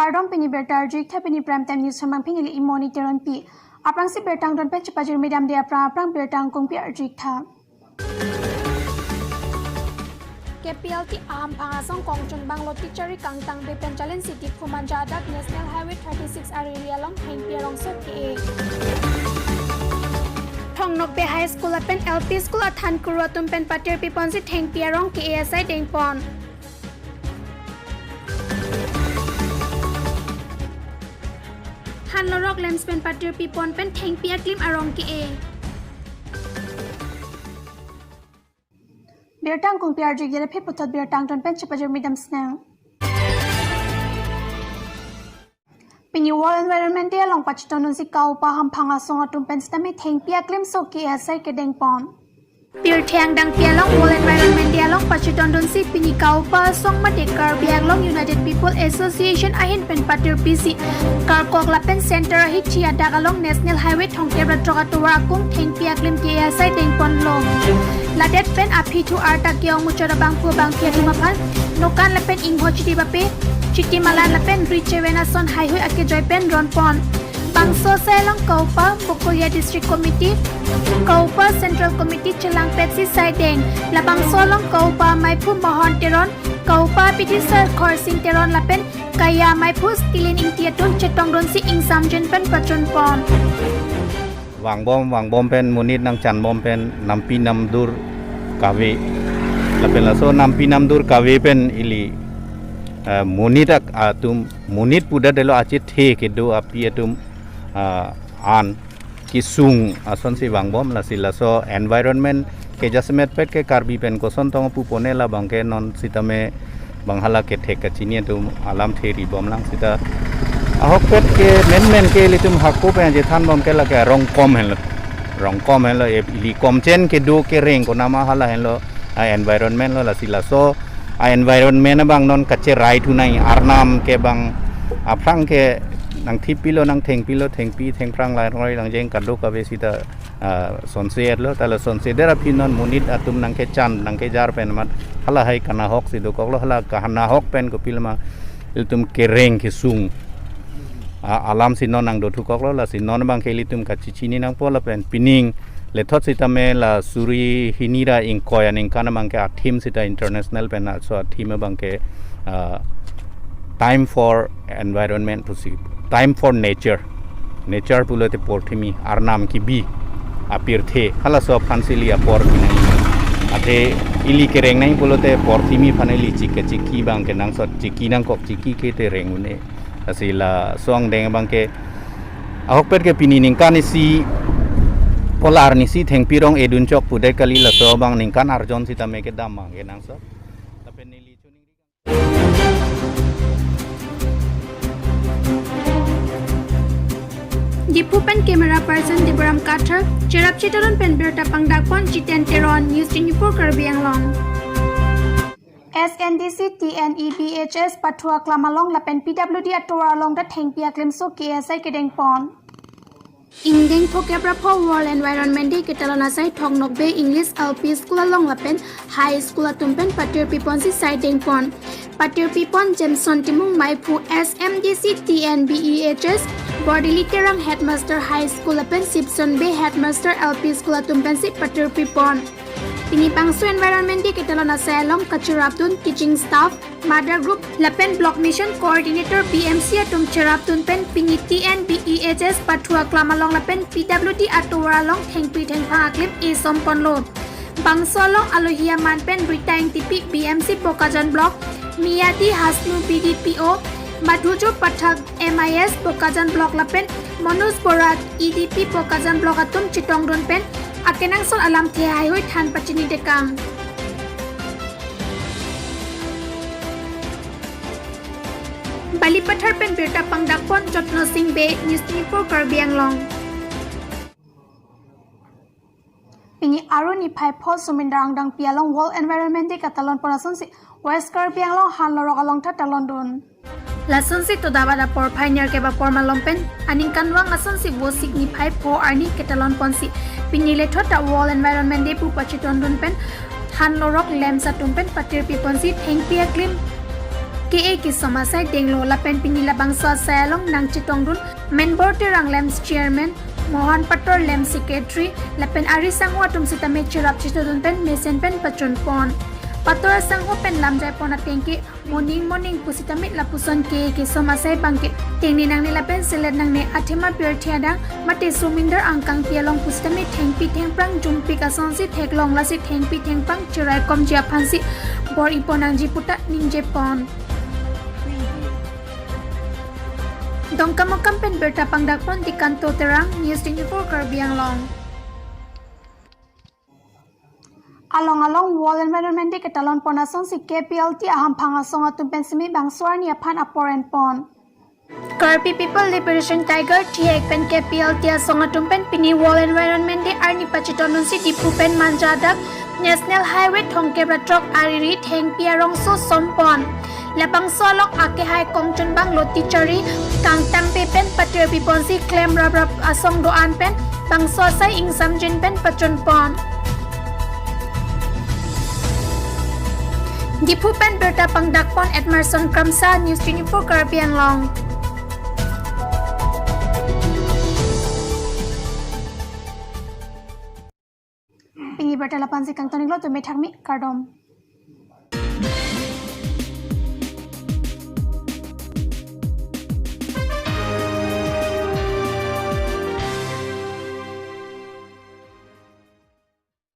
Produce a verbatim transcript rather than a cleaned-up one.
Kardom, pini birta arju-ik tha, pini Prime Time News hemang pini ili Imoni Teronpi. Aphrangsi birta angton pen chepajirmi damde aphrang aphrang birta angkung pi arju-ik tha. K P L T ahamphang asong kongchunbanglo, Tichari kangtangbe pen Chalin City Khumanja adak National Highway thirty-six ariri along thengpi arongso ke-e. Thong Nokbe High School lapen L P School athan kuru atum pen patirpi ponsi thengpi arong ke-e asai dengpon. Hanlorok lamps pen patirpi pon pen thengpi aklim arong ke-e. Birta angkung pi arju-ik, jere phi puthot birta angton pen chepajirmi damsinang. Pini World Environment Day along pachetongdunsi kaupa hamphang asong atum pen sitame thengpi aklim so ke-e asai kedengpon. Pirthe angdangpi along World Environment Day along pachetongdunsi pini kaupa asong mate Karbi Anglong United People Association ahin pen patirpisi Karkok lapen Center ahithi adak along National Highway thomkep ra throk atovar akung thengpi aklim ke-e asai dengponlo. Ladet pen aphi thu arta ke-ong muchot abangphu abangphi atum aphan nokan lapen ingho chiti bape, chiti malan lapen ri cheven ason haihui akejoi pen ronpon. Bangso asai along kaupa Bokolia District Committee, kaupa Central Committee chelangpetsi saideng. Labangso along kaupa maiphu Mohon Teron, kaupa pithisar Khorsing Teron lapen kaya maiphu Stilin Ingti atum chetongdunsi ingsamjin pen pachunpon. Vangbom, vangbom pen monit nangchanbom pen nampi namdur kave. Lapen laso nampi namdur kave pen ili, eh, monit ak-, atum, monit pudadelo achethe kedo api atum, ah, an kesung asonsi vangbom, lasi laso environment ke jasemet pet ke Karbi pen koson tong pu pone labang ke non sitame bang hala kethek kachini atum alamthe ribomlang sita. Ahokpet ke menmen ke ilitum hako pen chethanbom ke lake rongkom henlo. Rongkom henlo, e, ili komchen kedo kereng konama hala henlo, a environment lo, lasi laso a environment abang non kacherai thunai, arnam ke bang aphrang ke nangthipilo, nangthengpilo, thengpi thengphrang langroi langjeng kadokave sita, ah, sonse-etlo, ta la sonsedet aphi non monit atum nangkechan nangkejar pen amat halahai kanahoksi dokoklo, hala kanahok pen kopiloma ilitum kereng kesung, ah, alamsi non nangdothukoklo, lasi non abang ke ilitum kachechini nangpo lapen pining lethot sitame la suri hini ra ingkoi aningkan abang ke a-theme sita international pen laso a-theme abang ke, ah, Time for Environment pusi, Time for Nature. Nature pulote porthimi, arnam kibi, apirthe, halaso aphansi ili apor pinang. Athe ili kereng nang pulote porthimi aphan ili chik kachiki abang ke nangsot, chiki nangkok, chiki ke te reng un-e. Lasi laso angdeng abang ke ahokpet ke pini ningkan isi polar nisi thengpi rong-edun chok pudet kali, laso abang ningkan arjon sitame kedam abang ke nangsot. Lapen neli chuning Diphu pen camera person Debaram Kathar, cherap chetalon pen birta pangdakpon Jiten Teron, News twenty-four Karbi Anglong. S N D C T N E B H S pathu aklam along lapen P W D atovar along ta thengpi aklim so ke-e asai kedengpon. Ingdeng thomkep ra pho World Environment Day ketalon asai Thong Nokbe English L P School along lapen High School atum pen patirpi ponsi saidengpon. Patirpi pon Jameson Timung maiphu S M D C T N B E H S, Bordili Terang Headmaster High School lapen Sipson Bey Headmaster L P School atum pensi patirpi pon. Pini bangso Environment Day ketalon asai along kacherapdun teaching staff, mother group lapen Block Mission Coordinator B M C atum cherapdun pen pini T N B E H S pathu aklam along lapen P W D atovar along thengpi thengphrang aklim esom ponlo. Bangso along alohi aman pen Rita Ingtipi B M C Bokajan Block, Miyati Hasnu B D P O, Madhujo Pathak M I S Bokajan Block lapen Manoj Borak E D P Bokajan Block atum chetongdun pen akenangsot alamthe haihui than pachini tekang. Balipathar pen birta pangdakpon Jotno Singh Bey, News twenty-four Karbi Anglong. Pini Aru niphai pho Sumindar angdangpi along World Environment Day katalon pon asonsi West Karbi Anglong Hanlorok along ta talondun. Lasonsi todabat apor phainer kep apor malom pen aningkanvang asonsi Vosik niphai pho arni ketalon ponsi pini lethot ta World Environment Day pu pachetongdun pen Hanlorok lamps atum pen patirpi ponsi thengpi aklim K A Kesom asai denglo lapen pini labangso asai along nangchetongdun Menbor Terang LAMPS Chairman, Mohan Pator LAMPS Secretary lapen ari sangho atum sitame cherap chetongdun pen mesen pen pachunpon. Pator asangho pen lamjaipon ateng ke moning moning pusitame lapuson K A Kesom asai abangke tengne nangne lapen selet nangne athema pirthe adang mate somindar angkangpi along pusitame thengpi thengphrang jumpik asonsi theklong, lasi thengpi thengphrang cheraikomji aphansi bor-ipon nangji puta ningjepon. Dongkamukam pen birta pangdakpon Dikanto Terang, News twenty-four Karbi Anglong. Along along World Environment Day ketalonpon asonsi K P L T ahamphang asong atum pen semi bangso arni aphan apor enpon. Karbi People Liberation Tiger, T H pen K P L T asong atum pen pini World Environment Day arni pachetondunsi Diphu pen Manja adak National Highway thomkep ra throk ariri thengpi arongso sompon. Labangso along akehai kongchunbang loti chari kangtangpe pen patir biponsi klem raprap asong do-an pen bangso asai ingsamjin pen pachunpon. Diphu pen birta pangdakpon Edmerson Kramsa, News twenty-four Karbi Anglong. Pini birta la-ansi kangton-iklo, tumi thakmi, kardom.